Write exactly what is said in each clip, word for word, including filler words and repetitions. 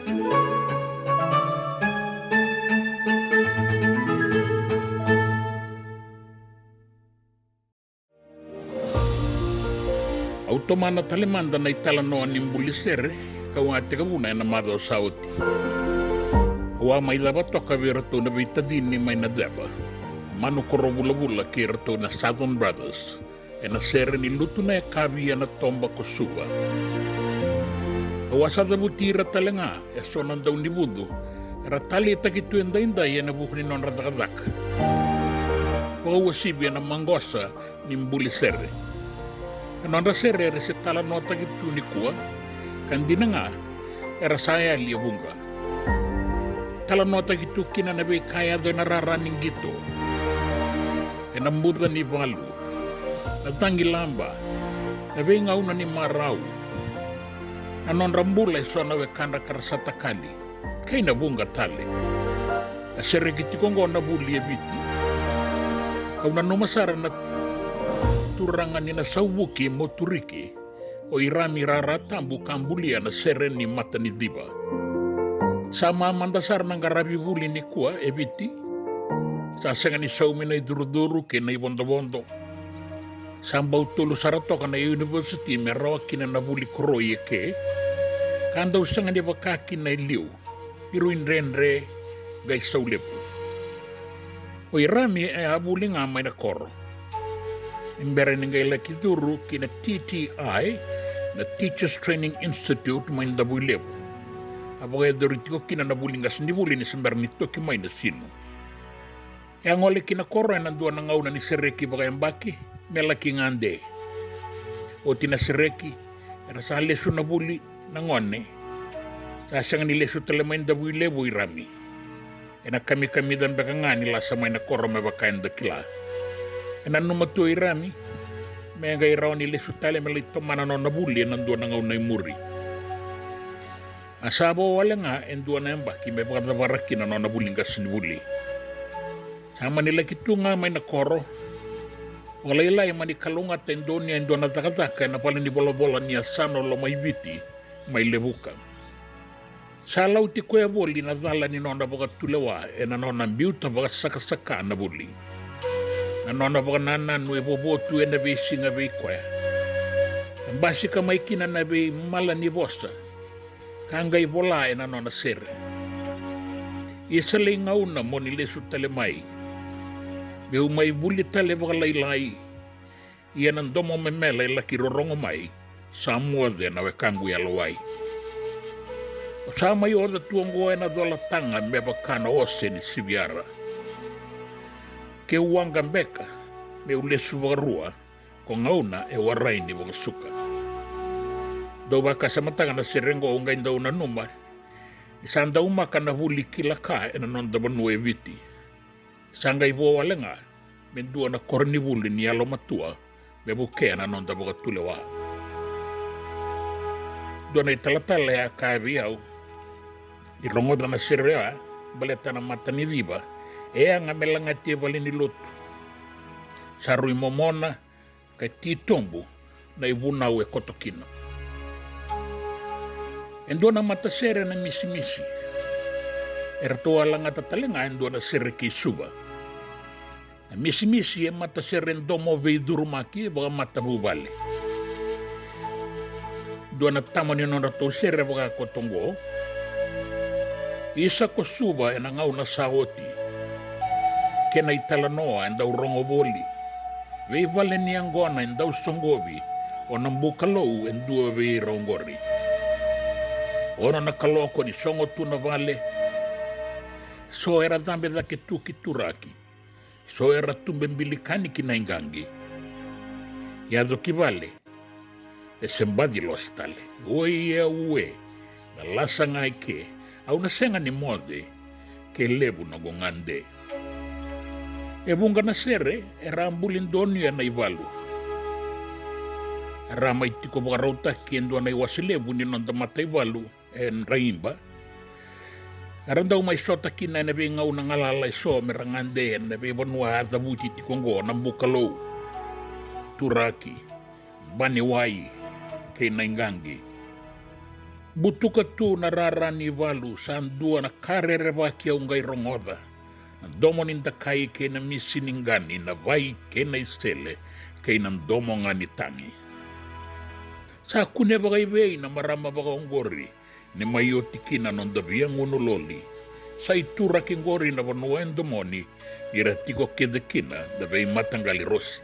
Au tomana tale mada na italanoa ni buli sere kau a tekivuna ena macawa sa oti. Au a mai cava toka vei iratou na veitacini mai na ceva, Manu Korovulavula kei iratou na Southern Brothers, ena sere ni Lutu na Yakavi ena toba ko Suva. Au a sa cavuti ira tale ga eso na daunivucu era taleitaki tu edaidai ena vuku ni nodra cakacaka, vakauasivi ena maqosa ni buli sere. Na nodra sere era se talanoataki tu nikua, ka dina ga era sa yali e vuqa. Talanoataki tu kina na veika e yaco ena rara ni qito, ena buca ni valu, na cagilaba, na veigauna ni marau, na nodra bula eso na wekadra ka ra sa takali, kei na vuqa tale. A sereki tiko oqo na vuli e Viti. Kau nanuma sara na turaga ni Nasauvuki, Moturiki, o Irami Raratabu, ka bulia na sere ni Mataniciva. Sa mamada sara na qaravi vuli nikua e Viti. Sa sega ni saumi na icurucuru kei na ivodovodo. Sa bau tolu sara toka na univesiti me rawa kina na vuli koroi eke, ka dau sega ni vaka kina e liu, ni rui dredre qai saulevu. O Irami e a vuli ga mai na koro, ni bera ni qai laki curu ki na T T I, na Teachers Training Institute, mai Davuilevu. A vakayacori tiko kina na vuli qasenivuli ni se bera ni toki mai na sinu. E a gole ki na koro ena dua na gauna ni sereki vakayabaki me laki gade. Oti na sereki, era sa lesu na vuli na gone. Sa sega ni lesu tale mai Davuilevu o Irami. Ena kamikamica beka ga ni lasa mai na koro me vaka eda kila. E nanuma tu o Irami me qai rawa ni lesu tale me lai tomana na nona vuli ena dua na gauna e muri. A sa vo wale ga e dua na yabaki me vakacavara kina na nona vuli qasenivuli. Sa mani laki tu ga mai na koro. Vakalailai mani kalougata e donuya e dua na cakacaka ena valenivolavola ni yasana o Lomaiviti mai Levuka. Sa lauti koya voli na cala ni nona vakatulewa ena nona biuta vakasakasaka na vuli. Na nona vakanananu e vovo tu ena veisiga vei koya. Ka basika mai kina na veimala ni vosa ka qai vola ena nona sere. Ia sa lai gauna mo ni lesu tale mai, meu mai vuli tale vakalailai. Ia na domo memela e laki rorogo mai, sa moce na wekaqu yalowai. O sa mai oca tu oqo ena colataga me vaka na ose ni siviara. Keu waqa beka meu lesu vakarua, ko gauna e warai ni vakasuka. Dau vakasamataka na sere oqo, au qai dau nanuma ni sa daumaka na vuli kila ka ena noda vanua e Viti. Sa qai vo wale ga me dua na koronivuli ni yalomatua me vukea na noda vakatulewa. Dua na italatala e a kaya vei au ni rogoca na sere oya baleta na Mataniciva e yaga me lagati e valenilotu. Sa rui momona ka titobu na ivunau e koto kina. E dua na matasere na Misimisi. Eratou a lagata tale ga e dua na sere kei Suva. Na Misimisi e matasere domo veicurumaki vakamatavuvale. Dua na tama ni nodratou sere vakakoto oqo: Isa ko Suva ena gauna sa oti. Kena italanoa e dau rogo voli. Veivale ni yaqona e dau soqovi, o Nabukalou e dua vei ira oqori. Ono na kaloko ni sogo tu na vale. So era cabe cake tu ki turaki. So era tube bilikani ki na iqaqi. Yaco ki vale, e se baci losi tale. Oi e, ue, na lasa ga eke, au na sega ni moce, ke levu noqu gade. E vuqa na sere era a buli donuya na ivalu. Era a mai tiko vakarautaki e dua na iwase levu ni noda mataivalu e Draiba. Era dau mai sota kina ena veigauna galala eso me ra gade ena veivanua a cavuti tiko oqo: Nabukalou, Turaki, Baniwai kei na iqaqi. Butuka tu na rara ni valu, sa dua na ka rerevaki au qai rogoca. Na domo ni dakai kei na misi ni qani, na vai kei na isele, kei na domo ga ni tagi. Sa kune vakaivei na marama vakaoqori, ni mai oti kina noda via gunu loli. Sa ituraki qori na vanua e domoni, ira tiko kece kina na veimataqali rosi.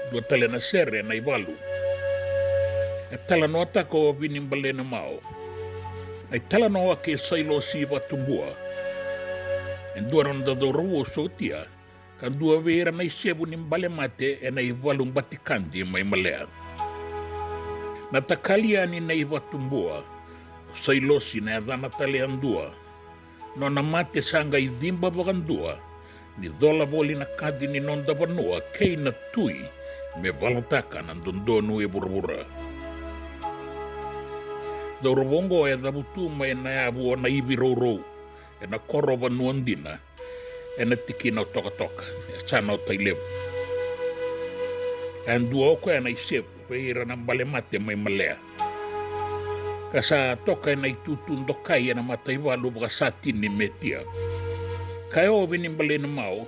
Dua tale na sere na ivalu. E talanoataka o Vinibalenimao. Na italanoa kei Sailosi Vatubua. E dua na noda cauravou sotia, ka dua vei ira na isevu ni bale mate ena ivalu Batikadi mai Malea. Na takali yani na iVatubua, o Sailosi na yacana tale yadua. Nona mate sa qai ciba vakadua, ni cola voli na kaci ni noda vanua kei na tui, me valataka na dodonu e vuravura. Cauravou oqo e cavutu mai na yavu o Naivirourou, ena koro Vanua Dina, ena tikina o Tokatoka, e yasana o Tailevu. E dua o koya na isevu vei ira na bale mate mai Malea. Ka sa toka ena itutu dokai ena mataivalu vakasatini Metia. Kaya o Vinibalenimao,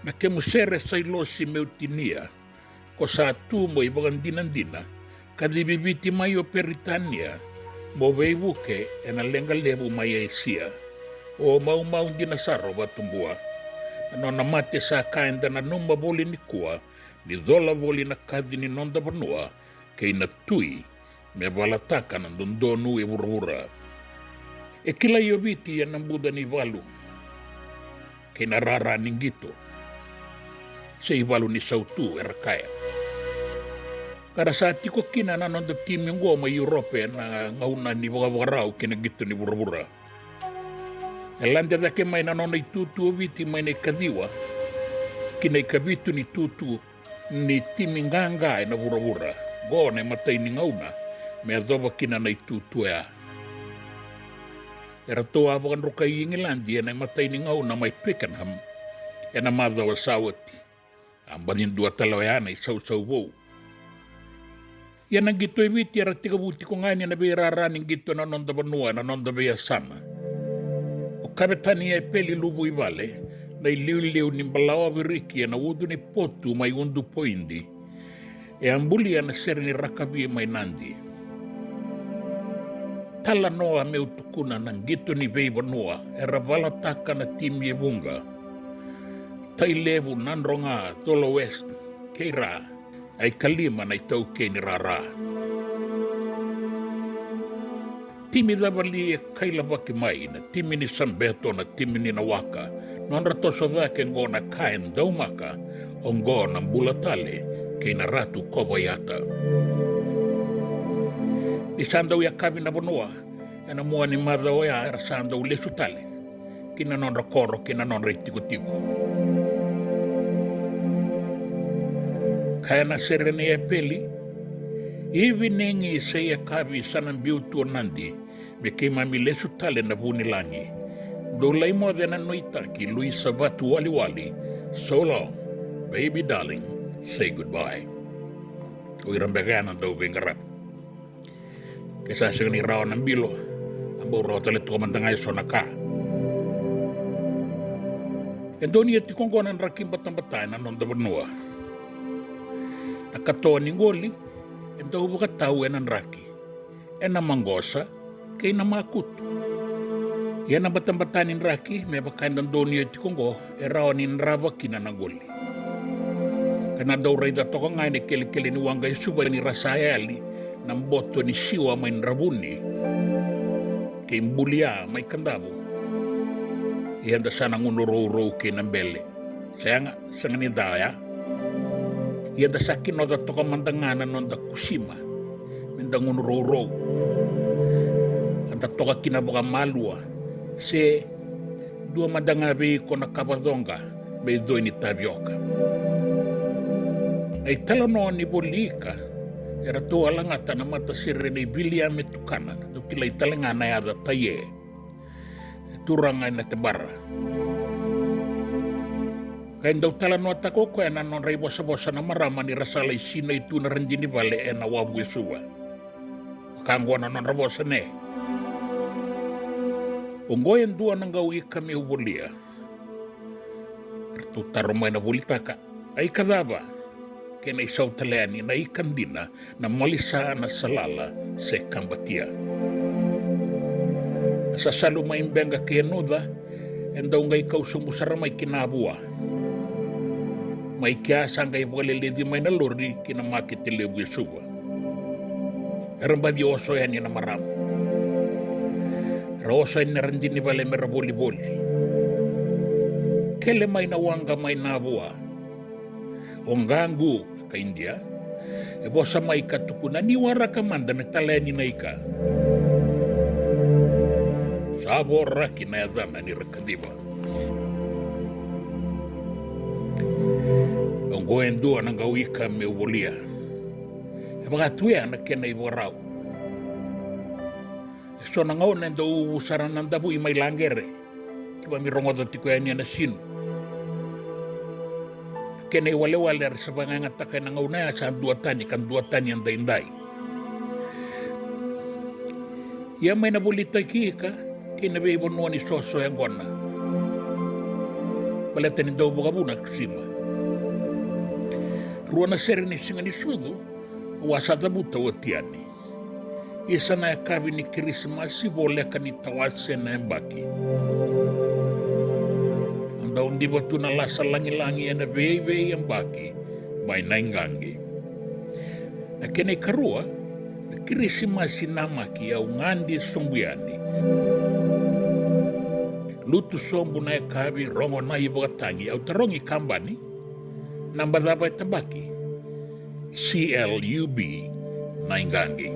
na kemu sere Sailosi meu tinia, ko sa tu mo ivakadinadina, kacivi Viti mai o Peritania, mo veivuke ena leqa levu mai Esia. O maumau dina sara o Vatubua. Na nona mate sa ka eda nanuma voli nikua, ni cola voli na kaci ni noda vanua, kei na tui, me valataka na dodonu e vuravura. E kilai o Viti ena buca ni valu, kei na rara ni qito, se ivalu ni sautu era kaya. Ka ra sa tiko kina na noda timi oqo mai Europe ena gauna ni vakavakarau kei na qito ni vuravura. E lade cake mai na nona itutu o Viti mai na ikaciwa ki na ikavitu ni itutu ni timi qaqa ena vuravura. Qo na imatai ni gauna me yacova kina na itutu oya. Eratou a vakadrukai Igiladi ena imatai ni gauna mai Twickenham ena macawa sa oti. A baci dua tale oya na isausau vou. Ia na qito e Viti era tekivu tiko ga yani ena veirara ni qito ena noda vanua, ena noda veiyasana. O Kavetani Epeli Luvuivale, na iliuliu ni balawa viriki ena ucu ni potu mai Udupoidi, e a bulia na sere ni rakavi mai Nadi. Talanoa meu tukuna na qito ni veivanua era valataka na timi e vuqa. Tailevu, Nadroga, Colo West, kei Ra, a ikalima na itaukei ni rara. Timi cava li e kailavaki mai, na timi ni Sabeto, na timi ni Nawaka, nodra toso cake qo na ka e daumaka, oqo na bula tale kei na Ratu Kovaiata. Ni sa dau yakavi na vanua, ena mua ni macawa oya era sa dau lesu tale ki na nodra koro kei na nodra itikotiko. Kaya na sere nei Epeli, Ivinigi se yakavi sa na biu tu o Nadi, me keimami lesu tale na vu ni lagi. Dou lai moce na nuitaki Luisa Vatuwaliwali. So long, baby darling, say goodbye. O ira beka ya na dau veiqaravi. Ke sa sega ni rawa na bilo, a bau rawa tale toka mada ga e so na ka. E donuya tiko oqo na draki batabata ena noda vanua. Na katoa ni qoli e dau vakatau ena draki, ena maqosa kei na makutu. Ia na batabata ni draki, me vaka eda donuya tiko oqo, e rawa ni drava kina na qoli. Ka na dau raica toka ga ena kelekele ni waqa e Suva ni ra sa yali na boto ni siwa mai Dravuni kei Bulia mai Kadavu. Ia eda sa na gunu rourou kei na bele. Sega, sega ni ca oya. Ia da sa kinoca toka mada ga na noda kusima me da gunu rourou. A da toka kina vakamalua, se dua mada ga vei iko na kava coqa me icoi ni tavioka. Na italanoa ni voli ika, eratou a lagata na matasere nei Viliame Tukana, dou kilai tale ga na yaca Taie. E turaga ena Tebara. Qai dau talanoataka o koya na nodra ivosavosa na marama ni ra sa lai sinai tu na radini vale ena wavu e Suva. Ka oqo na nodra vosa, ne. Oqo e dua na qau ika meu volia. Ratou taro mai na volitaka, a ika cava? Kena isau tale yani, na ika dina, na malisa, na salala, se kabatia. Na sasalu mai Beqa kei Yanuca, e dau qai kau sobu sara mai ki Navua. Mai kea sa qai vakaleleci mai na lori ki na makete levu e Suva. Era baci oso yani na marama. Ra oso yani na radini vale me ra volivoli. Kele mai na waqa mai Navua. O Qaqu, na kai Idia, e vosa mai ka tukuna ni waraka mada me tala yani na ika. Sa voraki na yacana ni ra kaciva. Oqo e dua na qau ika meu volia. E vaka tu ya na kena ivakarau. E so na gauna e dau uvu sara na davui mai laqere. Keimami rogoca tiko yani ena sinu. Kena iwalewale era sa vakayagataka ena gauna ya sa duatani ka duatani edaidai. Ia mai na volitaki ika kei na veivanua ni soso yaqona. Baleta ni dau vakavuna sima. Rua na sere ni siga ni sucu, au a sa cavuta oti yani. Isa na yakavi ni Kirisimasi voleka ni tawase na yabaki. A dau diva tu na lasa lagilagi ena veiveiveiyabaki mai Naiqaqi. Na kena ikarua, na Kirisimasi namaki au gade sobu yani. Lutu sobu na yakavi, rogo na ivakatagi, au tarogi kabani, naba cava e tabaki? C L U B, Naiqaqi.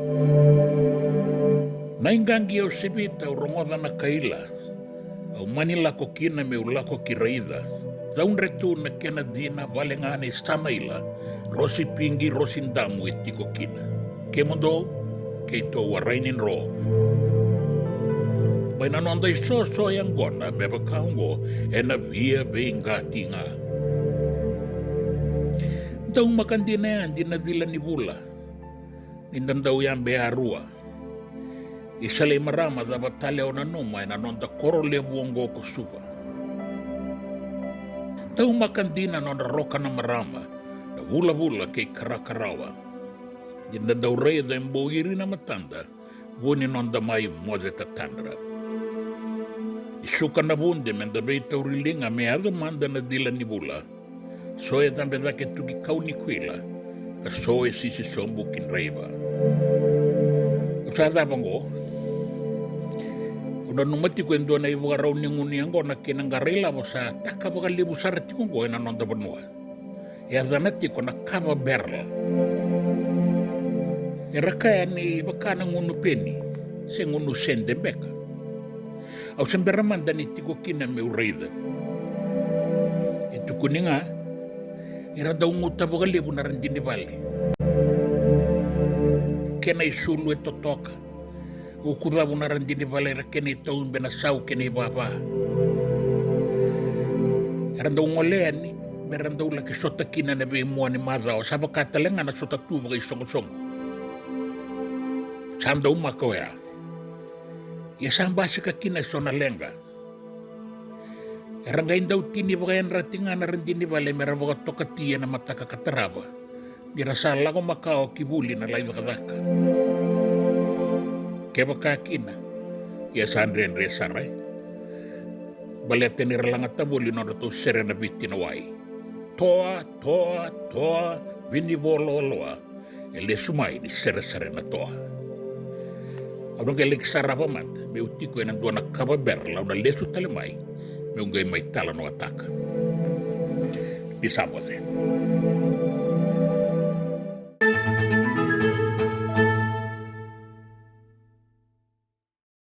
Naiqaqi au sevita, au rogoca na kaila. Au mani lako kina meu lako ki Raica. Caudre tu na kena dina, vale ga ni Samaila, Rosi Pigi, Rosi Damu e tiko kina. Kemudou, keitou a rai ni dro. Mai na noda isoso yaqona me vaka oqo, ena via veiqati ga. Daumaka dina ya, dina cila ni vula. Ni da dau yabe yarua. Isa lei marama, cava tale o nanuma ena noda koro levu oqo ko Suva. Daumaka dina nodra roka na marama, na vulavula kei karakarawa. Ni da dau raica e bou iri na matada, vu ni noda mai moce tatadra. Ni suka na vude me da veitauri liga me yaco mada na cila ni vula. So e cabe cake tu ki kau ni kuila, ka so e sisi sobu ki draiva. Au sa cava oqo? Au nanuma tiko e dua na ivakarau ni gunu yaqona kei na qarai lavo sa taka vakalevu sara tiko oqo ena noda vanua. E yacana tiko na kava barrel. Era kaya ni vaka na gunu peni, se gunu sede beka. Au se bera mada ni tiko kina meu raica. E tukuni ga, era dau guta vakalevu na radini vale. Kena isulu e totoka. Ukucavu na radini vale, era kena itaube na sau kei na ivava. Era dau gole yani, me ra dau laki sota kina na veimua ni macawa, sa vaka tale ga na sota tu vakaisoqosoqo. Sa daumaka oya. Ia sa basika kina eso na leqa. Era qai dau tini vakayadrati ga na radini vale me ra vakatokati ena mataka ka tarava. Ni ra sa lako makawa ki vuli na lai cakacaka. Kevaka kina, ia sa dredre sara, e. Baleta ni ra lagata voli nodratou sere na Viti na wai. Toa, toa, toa, vinivo loaloa. E lesu mai ni seresere na toa. Au na qai laki sarava mada meu tiko ena dua na kava barrel, au na lesu tale mai meu qai mai talanoataka. Ni sa moce.